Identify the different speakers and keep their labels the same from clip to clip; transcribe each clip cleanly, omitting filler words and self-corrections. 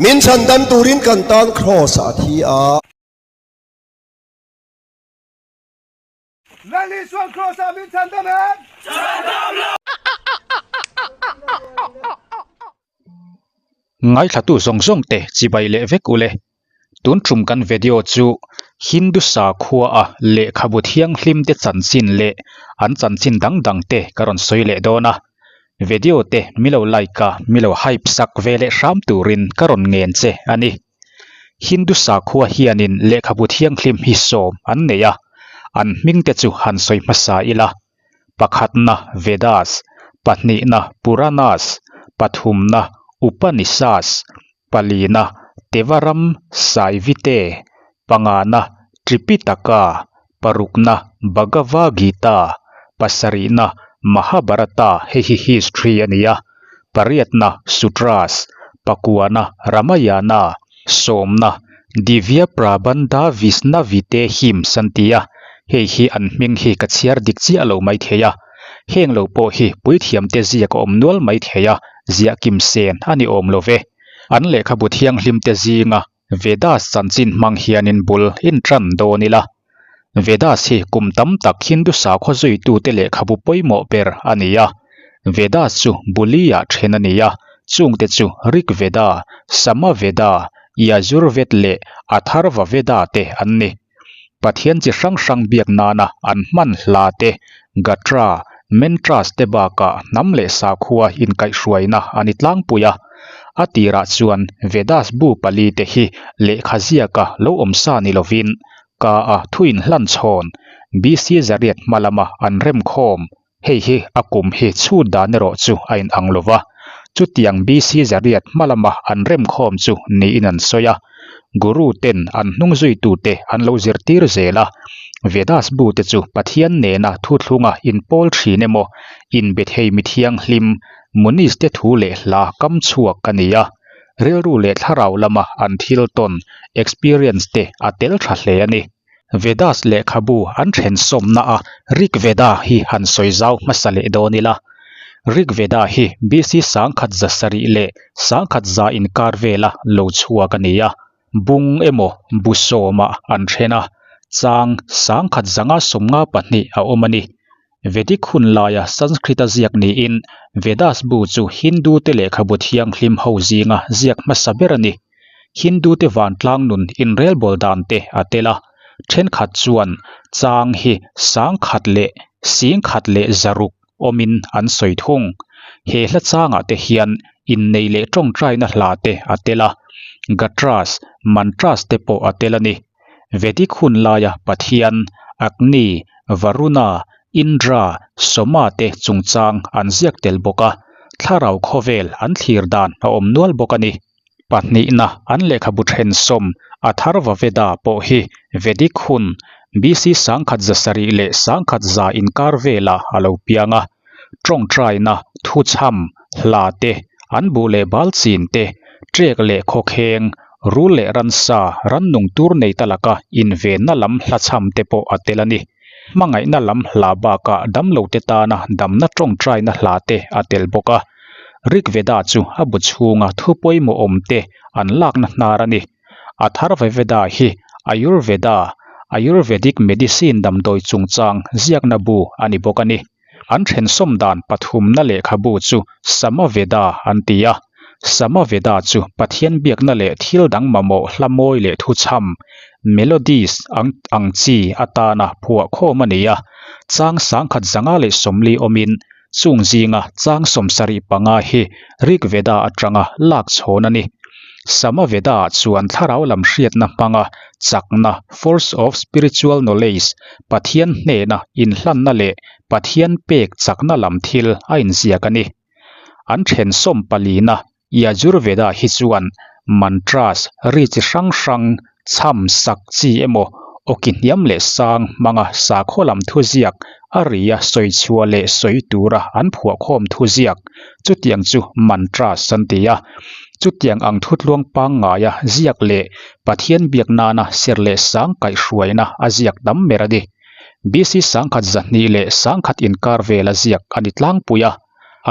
Speaker 1: Min chhandam turin kan tan Kraws ah a thi a.
Speaker 2: Lal Isua'n Kraws ah min chhandam em? Chhandam lo!
Speaker 3: Ngaithlatu zawng zawng te chibai leh vek ule. Tun tum kan video chu Hindu sakhua a lehkhabu thianghlim te chanchin leh an chanchin dang dang te ka rawn sawi leh dawn a. Video te milo like a milo hype sak ve leh hram turin ka rawn ngen che a ni. Hindu sakhua hianin lehkhabu thianghlim hi sawm an nei a, an hming te chu han sawi hmasa ila. Pakhatna Vedas, pahnihna Puranas, pathumna Upanishads, palina Tevaram Saivite, pangana Tripitaka, parukna Bhagavad Gita, pasarihna Mahabharata hei hi history a ni a, pariatna Sutras, pakuana Ramayana, sawmna Divya Prabandha Vishnavite Hymns an ti a, hei hi an hming hi ka chhiar dik chiah lo maithei a, heng lo pawh hi puithiamte ziak a awm nual maithei a, ziah kim sen a ni awm lo ve. An lehkhabu thianghlimte zinga Vedas chanchin hmang hianin bul intan dawn ila. Vedas hi kum tam tak Hindu sakhaw zuitute lehkhabu pawimawh ber a ni a. Vedas chu Bulia then a ni a, chungte chu Rig Veda, Sama Veda, Yajur Ved leh Atharva Veda te an ni. Pathian chi hrang hrang biak nana an hman hla te, Gatra, Mantras te bakah hnam leh sakhua inkaihhruaina a ni tlangpui a. A tirah chuan Vedas bu pali te hi lehkha ziaka lo awm sa ni lovin ka a thu inhlan chhawn BC zariat hma lama an remkhawm Hei hi a kum hi chhut dan erawh chu a inang lo va, chutiang BC zariat hma lama an remkhawm chu niin an sawi a. Guru ten an hnung zuitute an lo zirtir zel a, Vedas bu te chu Pathian nena thuthlunga inpawl thin emaw, inbe thei mi thianghlim, Munis te thu leh hla kam chhuak a ni a. Rilru leh thlarau lama an thil tawn, experience, te a tel tha hle a ni. Vedas lehkhabu an then sawmna a Rig Veda hi han sawi zau hmasa leh dawn ila. Rig Veda hi BC sangkhat za sarih leh sangkhat za inkar vela lo chhuak a ni a. Bung emaw bu sawmah an then a, chang sangkhat zanga 52 a awm a ni. Vedic hun laia Sanskrit-a ziak niin Vedas bu chu Hindu-te lehkhabu thianghlim ho zinga ziak hmasa ber a ni. Hindu-te vantlang nun inrelbawl dan te a tel a, thenkhat chuan chang hi sangkhat leh singkhat leh zaruk awmin an sawi thung. He hla changah te hian innei leh tawngtaina hla te a tel a, gatras, mantras te pawh a tel a ni. Vedic hun laia Pathian, Agni, Varuna, Indra, Soma te chungchang an ziak tel bawk a, thlarau khawvel an thlir dan a awm nual bawk a ni. Pahnihna an lehkhabu thensawm Atharva Veda pawh hi Vedic hun BC 1070 leh 1000 inkar velah a lo piang a. Tawngtaina, thuchham, hla te, an buh leh bal chin te, ṭek leh khawkheng, rul leh ransa, rannung tur nei ta laka invenna lam hlachham te pawh a tel a ni. Hmangaihna lam hla bakah damlote tana damna tawngtaina hla te a tel bawk a. Rig Veda chu a bu chhunga thu pawimawh awm te an lakna hnar a ni. Atharva Veda hi Ayurveda, Ayurvedic medicine damdawi chungchang ziakna bu a ni bawk a ni. An thensawm dan pathumna lehkhabu chu Samaveda an ti a. Samaveda chu Pathian biakna leh thil dang mamawh hla mawi leh thuchham, melodies, ang ang chi atana phuah khawm a ni a. Chang 1054 awmin chung zinga chang 75 hi Rigveda atanga lak chhawn a ni. Samaveda-ah chuan thlarau lam hriatna hmanga chakna, force of spiritual knowledge, Pathian hnena inhlanna leh Pathian pek chakna lam thil a inziak a ni. An then sawm palina Yajurveda hi chuan mantras ri chi hrang hrang chham sak chi emaw awki hniam leh sang hmanga sakhaw lam thuziak a ria sawi chhuah leh sawi tura an phuahkhawm thuziak chutiang chu mantras an ti a. Chutiang ang thutluang pangngaia ziak leh Pathian biak nana ser leh sang kaihhruaina a ziak tam ber a ni. BC 1200 leh 1000 inkar vela ziak a ni tlangpui a.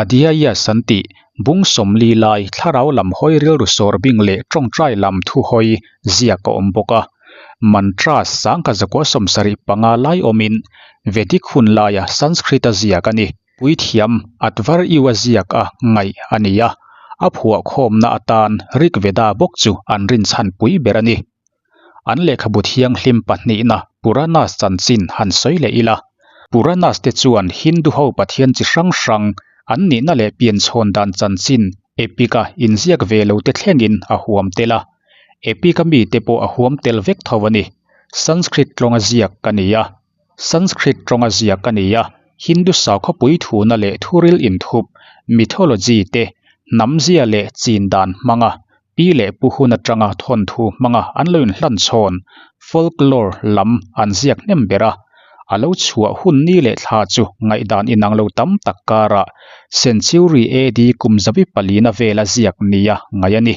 Speaker 3: Adhyayas an tih bung 40 lai thlarau lam hawi rilru sawr bing leh tawngtai lam thu hawi ziak a awm bawk a. Mantras 1975 lai awmin Vedic hun laia Sanskrit-a ziak a ni. Puithiam Adhvaryu-a ziak a ngaih a ni a, a phuahkhawmna atan Rigveda bawk chu an rinchhan pui ber a ni. An lehkhabu thianghlim pahnihna Puranas chanchin han sawi leh ila. Puranas te chuan Hindu ho pathian chi hrang hrang an nihna leh pianchhawn dan chanchin epic a inziak ve lo te thlengin a huam tel a. Epic a mite pawh a huam tel vek tho a ni. Sanskrit tawnga ziak ka ni a. Sanskrit tawnga ziak a ni a, Hindu sakhawpui thuna leh thuril inthup, mythology, te hnamzia leh chin dan hmanga pi leh pu hun atanga thawnthu hmanga an lo inhlan chhawn, folklore, lam an ziak hnem ber a. A lo chhuah hun ni leh thla chu ngaihdan inang lo tam tak karah century AD kum zabi palina vela ziak nia ngaih a ni.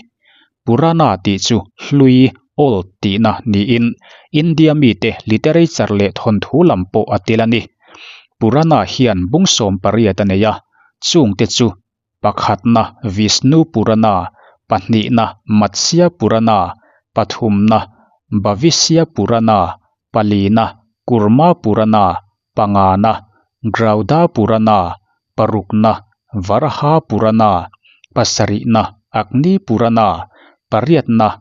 Speaker 3: Purana tih chu hlui, old, tihna niin India mite literature leh thawnthu lam pawh a tel a ni. Purana hian bung 18 a nei a, chungte chu pakhatna Vishnu Purana, pahnihna Matsya Purana, pathumna Bhavishya Purana, palina Kurma Purana, pangana Grauda Purana, parukna Varaha Purana, pasarihna Agni Purana, pariatna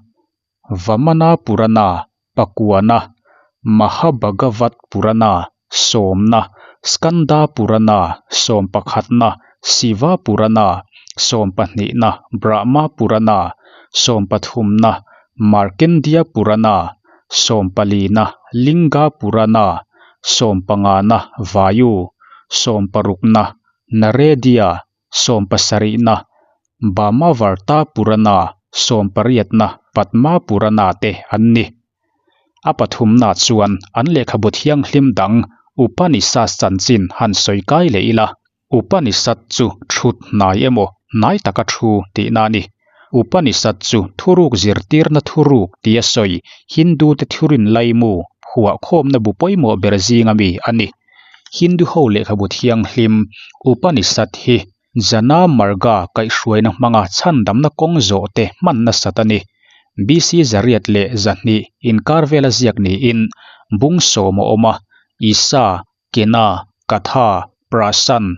Speaker 3: Vamana Purana, pakuana Mahabhagavat Purana, sawmna Skanda Purana, sawm pakhatna Shiva Purana, sawm pahnihna Brahma Purana, sawm pathumna Markendya Purana, sawm palina Linga Purana, sawm pangana Vayu, sawm parukna Naredya, sawm pasarihna Bhamavarta Purana, sawm pariatna Padma Purana te an ni. A pathumna chuan an lehkhabu thianghlim dang Upanishad chanchin han sawi kai leh ila. Upanishad chu thut hnai emaw hnai taka thu tihna a ni. Upanishad chu thuruk zirtirna thuruk tia sawi Hindu te thurin laimu phuahkhawmna bu pawimawh ber zinga mi a ni. Hindu ho lehkhabu thianghlim Upanishad hi Jana Marga kaihhruaina hmanga chhandamna kawng zawh te hman nasat a ni. BC 102 inkar vela ziak niin bung sawm a awm a, Isa, Kena, Katha, Prasan,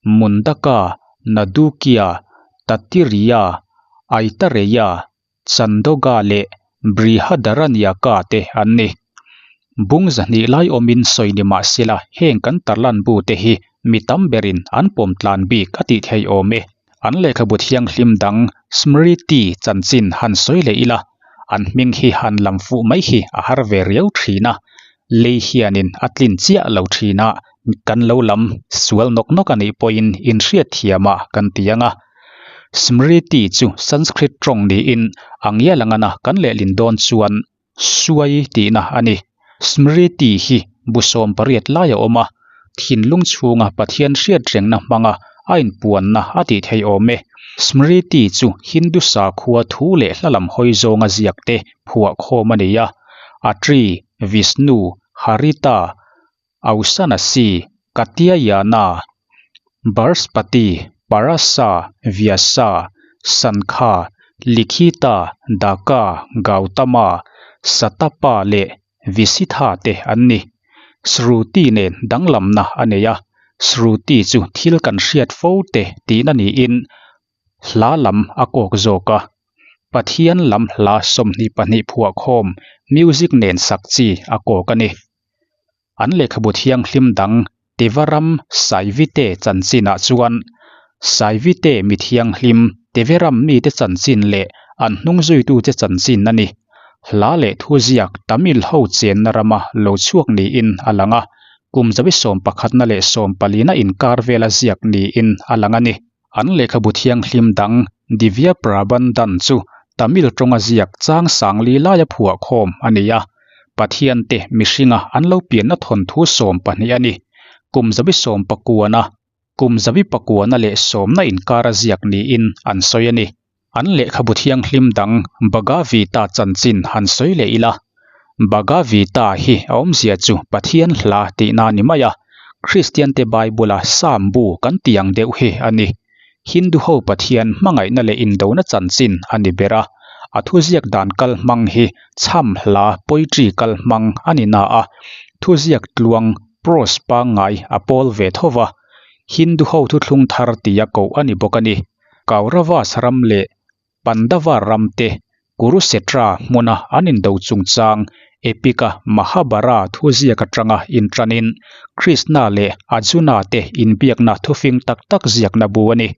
Speaker 3: Mundaka, Nadukya, Tattiriya, Aitareya, Chandoga leh Brihadaranyaka te an ni. Bung 200 lai awmin sawi ni mah sela heng kan tarlan bu te hi mi tam berin an pawm tlan bik a tih theih awm e. An lehkhabu thianghlim dang Smriti chanchin han sawi leh ila, an hming hi han lam fuh mai hi a har ve riau thin a, lei hianin a tlin chiah lo thin a, kan lo lam sual nawk nawk a nih pawhin inhriat thiamah kan ti ang a. Smriti chu Sanskrit tawng niin a ngial angana kan lehlin dawn chuan Suai tihna a ni. Smriti hi bu 18 lai a awm a, thinlung chhunga Pathian hriat rengna hmanga a inpuanna a tih theih awm e. Smriti chu Hindu sakhua thu leh hla lam hawi zawnga ziak te phuahkhawm a ni a, Atri, Vishnu, Harita, Ausanasi, Katyayana, Barspati, Parasa, Vyasa, Sankha, Likhita, Daka, Gautama, Satapa leh Visitha te an ni. Shruti nen danglamna a nei a, Shruti chu thil kan hriat fo te tihna niin hla lam a kawk zawk a. Pathian lam hla 22 phuahkhawm music nen sak chi a kawk a ni. An lehkhabu thianghlim dang Tevaram Saivite chanchinah chuan Saivite mi thianghlim Teveram mite chanchin leh an hnung zuitute chanchin a ni. Hla leh thuziak Tamil ho chenna rama lo chhuak niin a lang a, kum 11na leh 14na inkar vela ziak niin a lang a ni. An lehkhabu thianghlim dang Divya Prabandhan chu Tamil tawnga ziak chang sangli laia phuahkhawm a ni a, Pathian te mihringa an lo pianna thawnthu 12 a ni. Kum 19na, kum 19na leh sawmna inkara ziak niin an sawi a ni. An lehkhabu thianghlim dang Bhagavita chanchin han sawi leh ila. Bhagavita hi a awmzia chu Pathian hla tihna ni mai a, Kristian te Bible-a Psalm bu kan tih ang deuh hi a ni. Hindu ho pathian hmangaihna leh indona chanchin a ni ber a, a thuziak dan kalhmang hi chham hla, poetry, kalhmang a ni na a, thuziak tluang, prose, pangngai a pawl ve tho va, Hindu ho thuthlung thar tia koh a ni bawk a ni. Kauravas ram leh Pandava ram te Kurukshetra hmuna an indo chungchang epic-a Mahabhara thuziak atanga inṭanin Krishna leh Arjuna te inbiakna thufing tak tak ziakna bu a ni.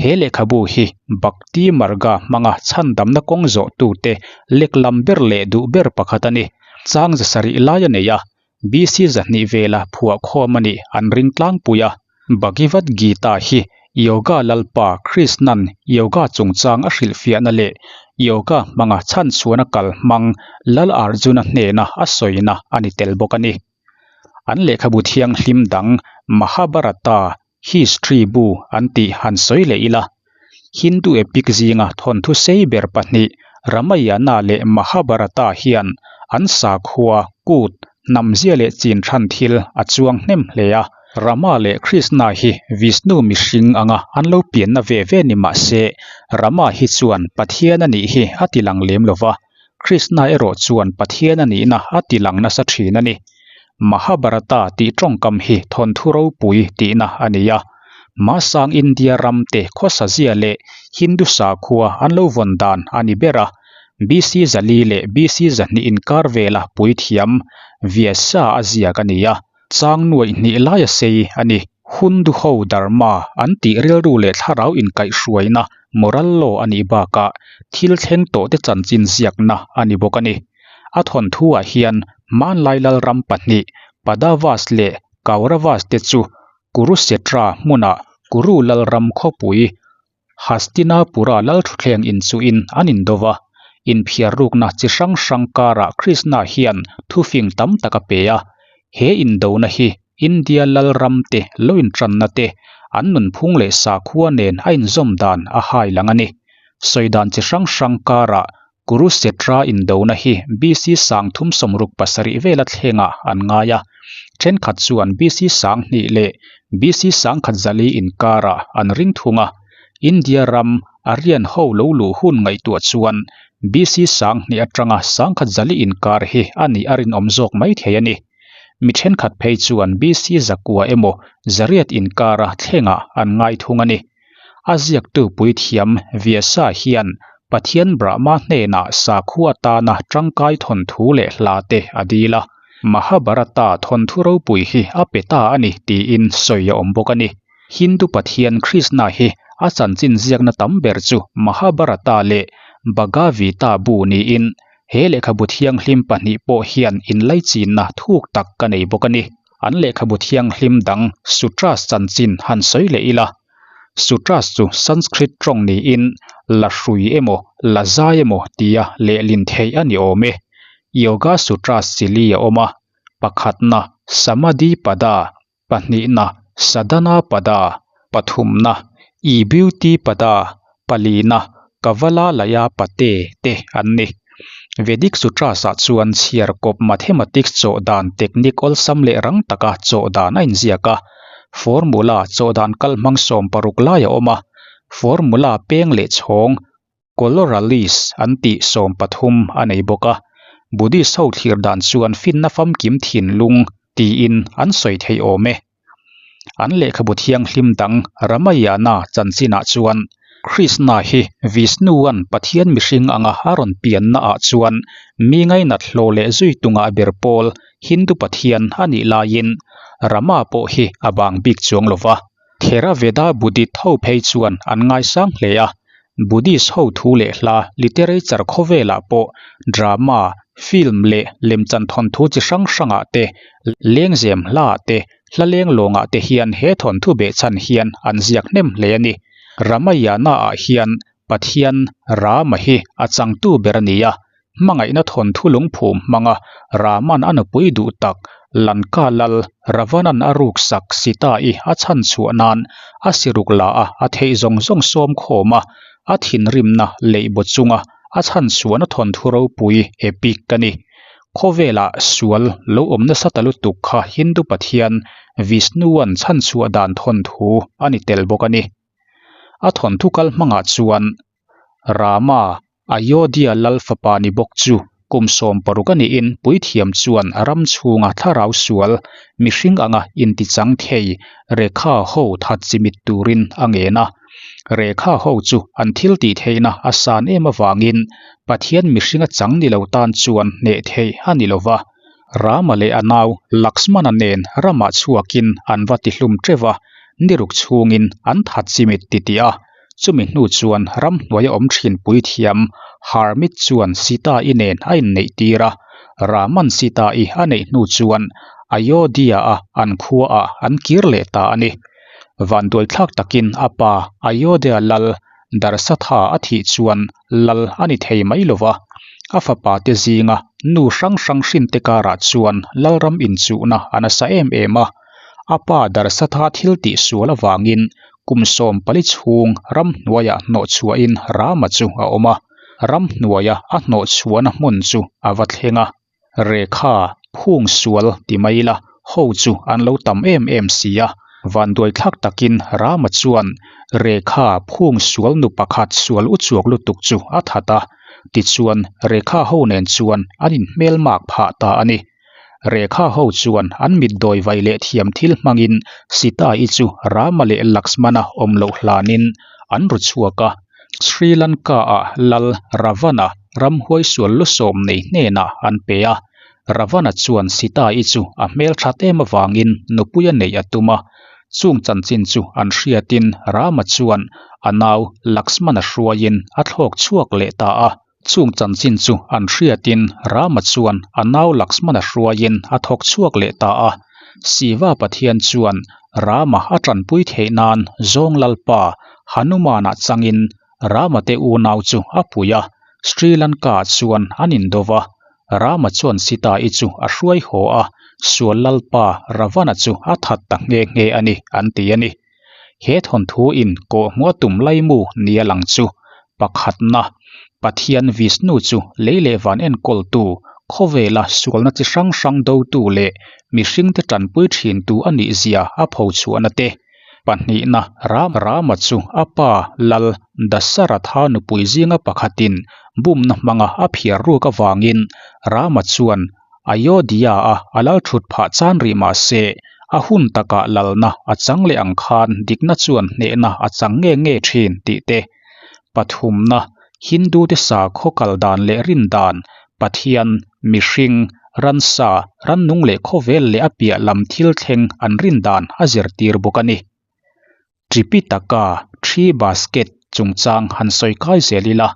Speaker 3: He lehkhabu hi Bhakti Marga hmanga chhandamna kawng zawhtute leklam ber leh duh ber pakhat a ni. Chang zasarih lai a nei a, BC 200 vela phuah khawm a nih an ring tlangpui a. Bhagavad Gita hi Yoga Lalpa Krishnan Yoga chungchang a hrilhfiahna leh Yoga hmanga chhanchhuahna kal hmang Lal Arjuna hnena a sawina a ni tel bawk a ni. An lehkhabu thianghlim dang Mahabharata History bu an tih han sawi leh ila, Hindu epic zinga thawnthu sei ber pahnih Ramayana leh Mahabharata hian an sakhua, kut, hnamzia leh chin than thil a chuang hnem hle a. Rama leh Krishna hi Vishnu mihring anga an lo pianna ve ve ni mah se, Rama hi chuan Pathian a nih hi a ti lang lem lo va, Krishna erawh chuan Pathian a nihna a ti lang nasa thin a ni. Mahabharata tih tawngkam hi thawnthu ropui tihna a ni a. Hmasang India ram te khawsazia leh Hindu sakhua an lo vawn dan a ni ber a. BC 400 leh BC 200 inkar vela puithiam Vyasa a ziak a ni a. Chang nuaih hnih laia sei a ni. Hundu ho Dharma an tih rilru leh thlarau inkaihhruaina moral law a nih bakah thil thleng tawhte chanchin ziakna a ni bawk a ni. A thawnthuah hian hmanlai lalram pahnih Padavas leh Kauravas te chu Kurukshetra hmunah Kuru lalram khawpui Hastinapura lalthuthleng inchuhin an indo va, inphiar rukna chi hrang hrang karah Krishna hian thufing tam tak a pe a. He indona hi India lalramte lo intranna te, an nunphung leh sakhua nen a inzawm dan a hai lang a ni. Sawi dan chi hrang hrang karah Kurukshetra indona hi BC 3067 vela thlengah an ngai a, thenkhat chuan BC 2000 leh BC 1100 inkarah an ring thung a. India ram Aryan ho lo luh hun ngaihtuah chuan BC 2000 atanga 1100 inkar hi a nih a rinawm zawk mai thei a ni. Mi thenkhat phei chuan BC 900 emaw 800 inkara thlengah an ngai thung a ni. A ziaktu puithiam Vyasa hian Pathian Brahma hnenah sakhua atana tangkai thawnthu leh hla te a dil a, Mahabharata thawnthu ropui hi a pe ta a ni tiin sawi a awm bawk a ni. Hindu pathian Krishna hi a chanchin ziakna tam ber chu Mahabharata leh Bhagavita bu niin he lehkhabu thianghlim pahnih pawh hian inlaichinna thuk tak ka nei bawk a ni. An lehkhabu thianghlim dang Sutras chanchin han sawi leh ila, Sutras chu Sanskrit tawng niin la hrui emaw la zai emaw tia lehlin theih a ni awm e. Yoga Sutras chi li a awm a, pakhatna Samadhi Pada, pahnihna Sadhana Pada, pathumna Ibhuti Pada, palina Kavala Laya Pate te an ni. Vedic Sutras-ah chuan chhiar kawp mathematics chawh dan technique awlsam leh rang taka chawh dan a inziak a. Formula chawh dan kalhmang 16 lai a awm a. Formula peng leh chhawng Coloralis an tih 13 a nei bawk a. Buddhist ho thlir dan chuan finna famkim thinlung tiin an sawi theih awm e. An lehkhabu thianghlim dang Ramayana chanchinah chuan Krishna hi Vishnu-a'n Pathian mihring anga a rawn piannaah chuan mi ngainat hlawh leh zui tungah ber pawl Hindu pathian a nih laiin Rama pawh hi a bang bik chuang lo va. Theravada Buddhist ho phei chuan an ngaisang hle a, Buddhist ho thu leh hla literature khawvelah pawh drama, film leh lemchan thawnthu chi hrang hrangah te, lengzem hlaah te, hla leng lawngah te hian he thawnthu behchhan hian an ziak hnem hle a ni. Ramayana-ah hian Pathian Rama hi a changtu ber a ni a, Hmangaihna thawnthu lungphum hmanga Raman a nupui duh tak Lanka lal Ravanan a ruksak Sita-i a chhan chhuah nan a siruk la a, a theih zawng zawng sawm khawm a, a thinrimna leihbaw chunga a chhan chhuahna thawnthu ropui epic a ni. Khawvelah sual lo awm nasa ta lutuk kha Hindu pathian Vishnu-a'n chhan chhuah dan thawnthu a ni tel bawk a ni. A thawnthu kal hmangah chuan Rama, Ayodhya lal fapa ni bawk chu kum 60 a niin puithiam chuan ram chhunga thlarau sual mihring anga intichang thei Rekha ho that chimit turin a ngen a. Rekha ho chu an thil tih theihna a san em avangin Pathian mihringa chang ni lo tan chuan hneh theih a ni lo va. Rama leh a nau Lakshmana nen ramah chhuakin an va tihlum teuh a, niruk chhungin an that chimit titih a. Chumi hnu chuan ramhnuaia awm thin puithiam Harmit chuan Sita-i nen a inneih tir a. Raman Sita-i a neih hnu chuan Ayodhya-a an khuaah an kir leh ta a ni. Vanduaithlak takin a pa Ayodhya lal Darsatha a thih chuan lal a ni thei mai lo va, a fapa te zinga nu hrang hrang hrinte karah chuan lalram inchuhna a nasa em em a. A pa Darsatha thil tih sual avangin kum 14 chhung ramhnuaiah hnawhchhuahin Rama chu a awm a, ramhnuaia a hnawhchhuahna hmun chu a va thleng a. Rekha, phung sual ti mai ila, ho chu an lo tam em em si a. Vanduaithlak takin Rama chuan Rekha phung sual nu pakhat sual u chuak lutuk chu a that a, tichuan Rekha ho nen chuan an inhmelmak phah ta a ni. Rekha ho chuan an mitdawi vai leh thiam thil hmangin Sita-i chu Rama leh Lakshmana awm loh hlanin an ru chhuak a. Sri Lanka-ah Lal Ravana ramhuai sual lu sawm nei hnenah an pe a. Ravana chuan Sita-i chu a hmel that em avangin nupui a neih a tum a. Chung chanchin chu an hriatin Rama chuan a nau Lakshmana hruaiin a thlawk chhuak leh ta a. Chung chanchin chu an hriatin Rama chuan a nau Lakshmana hruaiin a thawk chhuak leh ta a. Siva Pathian chuan Rama a tanpui theih nan Zawng Lalpa Hanumana changin Rama te unau chu a pui a, Sri Lanka-ah chuan an indo va. Rama chuan Sita-i chu a hruai haw a, Sual Lalpa Ravana chu a that ta nghe nghe a ni, an ti a ni. He thawnthu in kawhhmuh a tum laimu nia lang chu pakhatna, Pathian Vishnu chu lei leh van enkawltu, khawvela sualna chi hrang hrang dotu leh mihringte tanpui thintu a nih zia a phochhuahna te. Pahnihna, Ram Rama chu a pa Lal Dasaratha nupui zinga pakhatin bumna hmanga a phiar ruk avangin Rama chuan Ayodhya-a a lal thut phah chan rih mah se, a hun takah lalna a chang leh ang khan dikna chuan hnehna a chang nge nge thin tih te. Pathumna, Hindu-te sakhaw kal dan leh rin dan, Pathian, mihring, ransa, rannung leh khawvel leh a piah lam thil thleng an rin dan a zirtir bawk a ni. Tripitaka Tree Basket chungchang han sawi kai zel ila,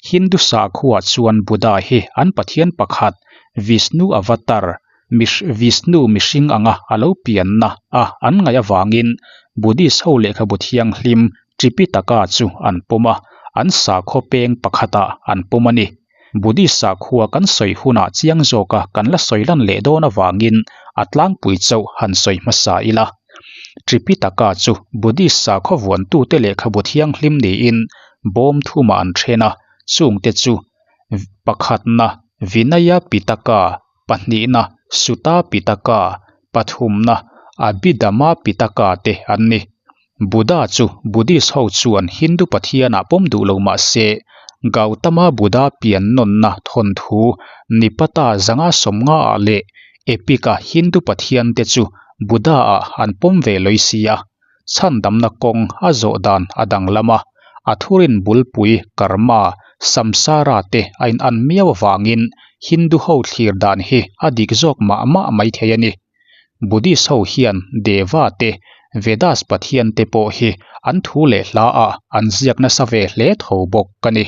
Speaker 3: Hindu sakhuaah chuan Buddha hi an pathian pakhat Vishnu avatar, Vishnu mihring anga a lo pianna a an ngaih avangin Buddhist ho lehkhabu thianghlim Tripitaka chu an pawm a, an sakhaw peng pakhatah an pawm a ni. Buddhist sakhua kan sawi hunah chiang zawka kan la sawi lan leh dawn avangin a tlangpui chauh han sawi hmasa ila. Tripitaka chu Buddhist sakhaw vuantute lehkhabu thianghlim niin bawm thumah an then a, chungte chu pakhatna Vinaya Pitaka, pahnihna Sutta Pitaka, pathumna Abhidhamma Pitaka te an ni. Buddha chu Buddhist ho chuan Hindu pathianah pawm duh lo mah se, Gautama Buddha pian nawnna thawnthu Nipata zanga sawmngaah leh Epic-a Hindu pathian te chu Buddha-ah an pawm ve lawih si a. Chhandamna kawng a zawh dan a danglam a, a thurin bulpui Karma, Samsara te a inan miau avangin Hindu ho thlir dan hi a dik zawk mah mah maithei a ni. Buddhist ho hian Deva te, Vedas pathian te pawh hi an thu leh hla ah an ziak nasa ve hle tho bawk a ni.